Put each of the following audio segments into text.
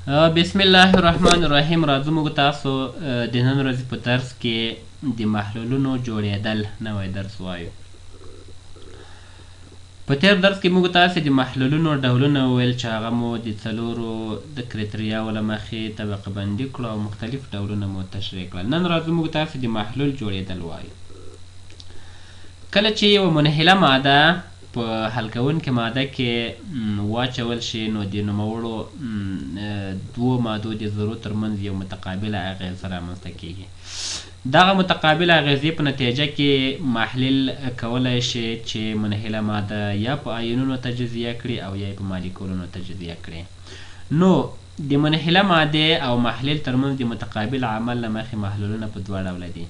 بسم الله الرحمن الرحیم. راځو موږ تاسو د نن ورځې په درس کې د محلولونو جوړېدل نوی درس وایو. په تېر درس کې موږ تاسو د محلولونو ډولونه وویل چې هغه مو د څلورو د کریتریاو له مخې طبقه بندي کړو او مختلف ډولونه مو تشریح کړل. نن راځو موږ تاسو د محلول جوړېدل وایو. کله چې یوه منحله ماده په حل کوونکې ماده کې واچول شي، نو د نوموړو دوو مادو د ذرو ترمنځ یو متقابله اغېزه رامنځته کیږي. دغه متقابله اغېزې په نتیجه کې محلل کولای شي چې منحله ماده یا په آیونونو تجزیه کړي او یا په مالیکولونو تجزیه کړي. نو د منحله مادې او محلل ترمنځ د متقابل عمل له مخې محلولونه په دوه ډوله دي.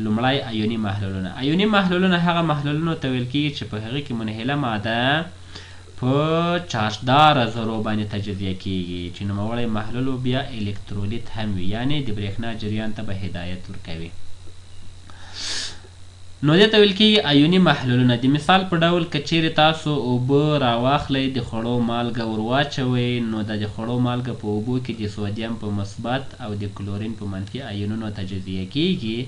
لومړی ایوني محلولونه. ایوني محلولونه هغه محلولونو ته ویل کیږي چې په هغه کې منحله ماده په چارجداره ذرو باندې تجزیه کیږي، چې نوموړی محلول بیا الکترولیت هم وي، یعنې د برېښنا جریان ته به هدایت ورکوي. نو دې ته ویل کیږي ایوني محلولونه. د مثال په ډول که چیرې تاسو اوبه راواخلئ، د خوړو مالګه ور واچوئ، نو د خوړو مالګه په اوبو کې د سودیم په مثبت او د کلورین په منفي ایونونو تجزیه کیږي.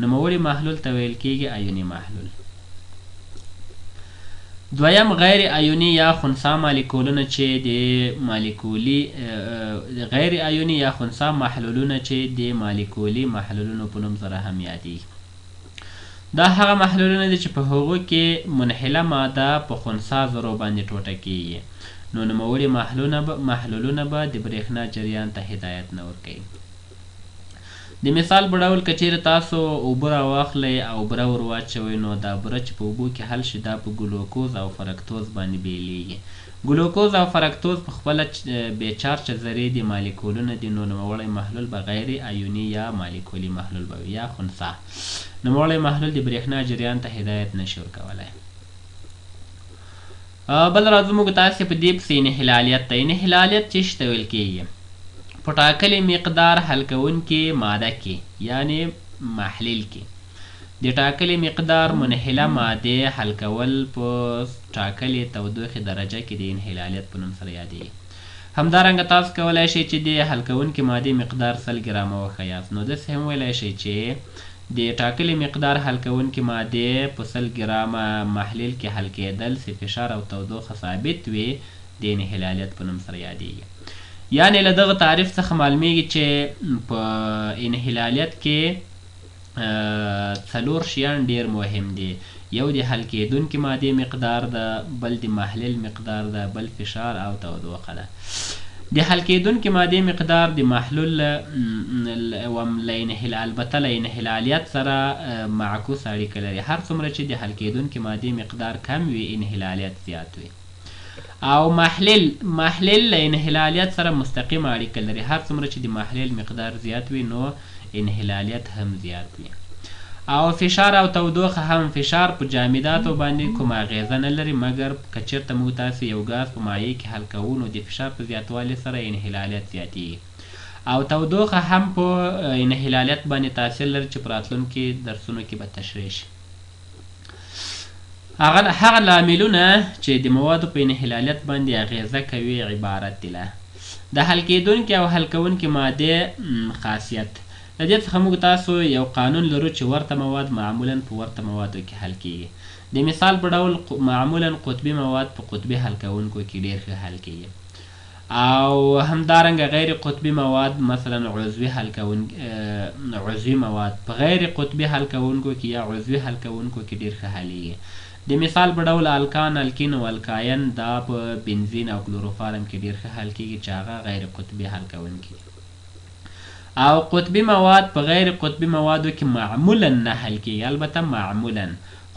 نوموړي محلول ته ویل کیږي ایوني محلول. دویم غیر ایوني یا خنثی مالیکولونه چې د مالیکولي غیر ایوني یا خنثی محلولونه چې د مالیکولي محلولونو په نوم سره هم یادیږي. دا هغه محلولونه دي چې په هغو کې منحله ماده په خنثی ذرو باندې ټوټه کیږي، نو نوموړي محلولونه به د برېښنا جریان ته هدایت نه ورکوي. د مثال په ډول که چیرې تاسو اوبه راواخلئ او بوره ور واچوئ، نو دا بوره چې په اوبو کې حل شي دا په ګلوکوز او فرکتوز باندې بیلیږي. ګلوکوز او فرکتوز په خپله بې چارجه ذرې دي، مالیکولونه دي، نو نوموړی محلول به غیر ایوني یا مالیکولي محلول به وي یا خنثی. نوموړی محلول د برېښنا جریان ته هدایت نشي ورکولی. بل راځو موږ تاسې په دې پسې انحلالیت ته. انحلالیت څه شي ته ویل کیږي؟ په ټاکلي مقدار حل کوونکې ماده کې، یعنې محلل کې، د ټاکلي مقدار منحله مادې حل کول په ټاکلې تودوخې درجه کې د انحلالیت په نوم سره یادیږي. همدارنګه تاسو کولای شئ چې د حل کوونکې مادې مقدار 100 ګرامه وښیاست، نو داسې هم ویلای شئ چې د ټاکلي مقدار حل کوونکې مادې په 100 ګرامه محلل کې حل کېدل چې فشار او تودوخه ثابت وي د انحلالیت په نوم سره یادیږي. یعنې له دغه تعریف څخه معلومیږي چې په انحلالیت کې څلور شیان ډیر مهم دي. یو د حل کېدونکې مادې مقدار ده، بل د محلل مقدار ده، بل فشار او تودوخه ده. د حل کېدونکې مادې مقدار د محلول البته له انحلالیت سره معکوس اړیکه لري. هر څومره چې د حل کېدونکې مادې مقدار کم وي، انحلالیت زیات وي. او محلل له انحلالیت سره مستقیمه اړیکه لري. هر څومره چې د محلل مقدار زیات وي، نو انحلالیت هم زیات وي. او فشار او تودوخه هم، فشار په جامداتو باندې کومه اغېزه نه لري، مګر که چېرته موږ تاسې یو ګاز په مایع کې حل کوو، نو د فشار په زیاتوالي سره انحلالیت زیاتیږي. او تودوخه هم په انحلالیت باندې تاثیر لري چې په راتلونکي درسونو کې به تشریح شي. هغه لاملونه چې د موادو په انحلالیت باندې اغېزه کوي عبارت دي له د حل کېدونکې او حل کوونکې مادې خاصیت. له دې څخه موږ تاسو یو قانون لرو چې ورته مواد معمولا په ورته موادو کې حل کیږي. د مثال په ډول معمولا قطبي مواد په قطبي حل کوونکو کې ډېر ښه حل کیږي، او همدارنګه غیر قطبي مواد مثلا عضوي مواد په غیر قطبي حل کوونکو کې یا عضوي حل کوونکو کې ډېر ښه حلیږي. د مثال په ډول الکان، الکین او الکاین دا په بنزین او کلوروفارم کې ډېر ښه حل کیږي چې هغه غیر قطبي حل کوونکي دي. او قطبي مواد په غیر قطبي موادو کې معمولا نه حل کیږي، البته معمولا،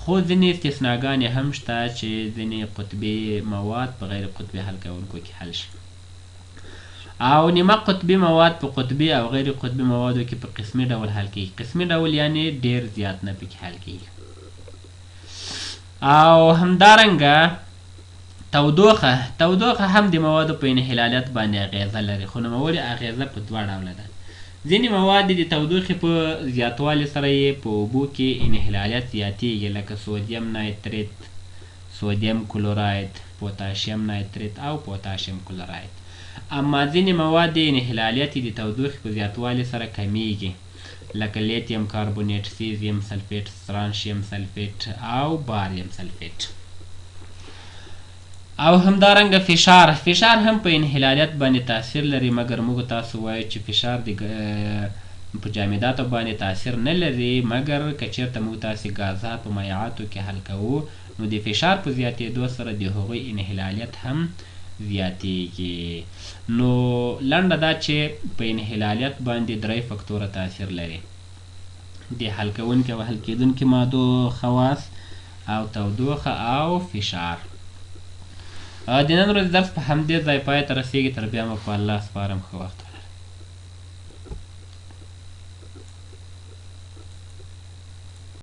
خو ځینې استثناګانې هم شته چې ځینې قطبي مواد په غیر قطبي حل کوونکو کې حل شي. او نیمه قطبي مواد په قطبي او غیر قطبي موادو کې په قسمي ډول حل کیږي. قسمي ډول یعنې ډېر زیات نه پکې حل کیږي. او همدارنګه تودوخه هم د موادو په انحلالیت باندې اغېزه لري، خو نوموړې اغېزه په دوه ډوله ده. ځینې مواد د تودوخې په زیاتوالي سره یې په اوبو کې انحلالیت زیاتیږي، لکه سودیم نایتریت، سودیم کلوراید، پوتاشیم نایتریت او پوتاشیم کلوراید. اما ځینې مواد انحلالیت یې د تودوخې په زیاتوالي سره کمیږي، لکه لیتیم کاربونیټ، سیزیم سلفیټ، سترانشیم سلفیټ او باریم سلفیټ. او همدارنګه فشار، فشار هم په انحلالیت باندې تاثیر لري، مګر موږ تاسو وایو چې فشار د په جامداتو باندې تاثیر نه لري، مګر که چېرته موږ تاسې ګازات په مایعاتو کې حل کوو نو د فشار په زیاتېدو سره د هغوی انحلالیت هم زیاتېږي. نو لنډه دا چې په انحلالیت باندې درې فکتوره تاثیر لري، د حل کوونکي او حل کېدونکي مادو خواص او تودوخه او فشار. د نن ورځې درس په همدې ځای پای ته رسېږي. تر بیا مو په الله سپارم. ښه وخت.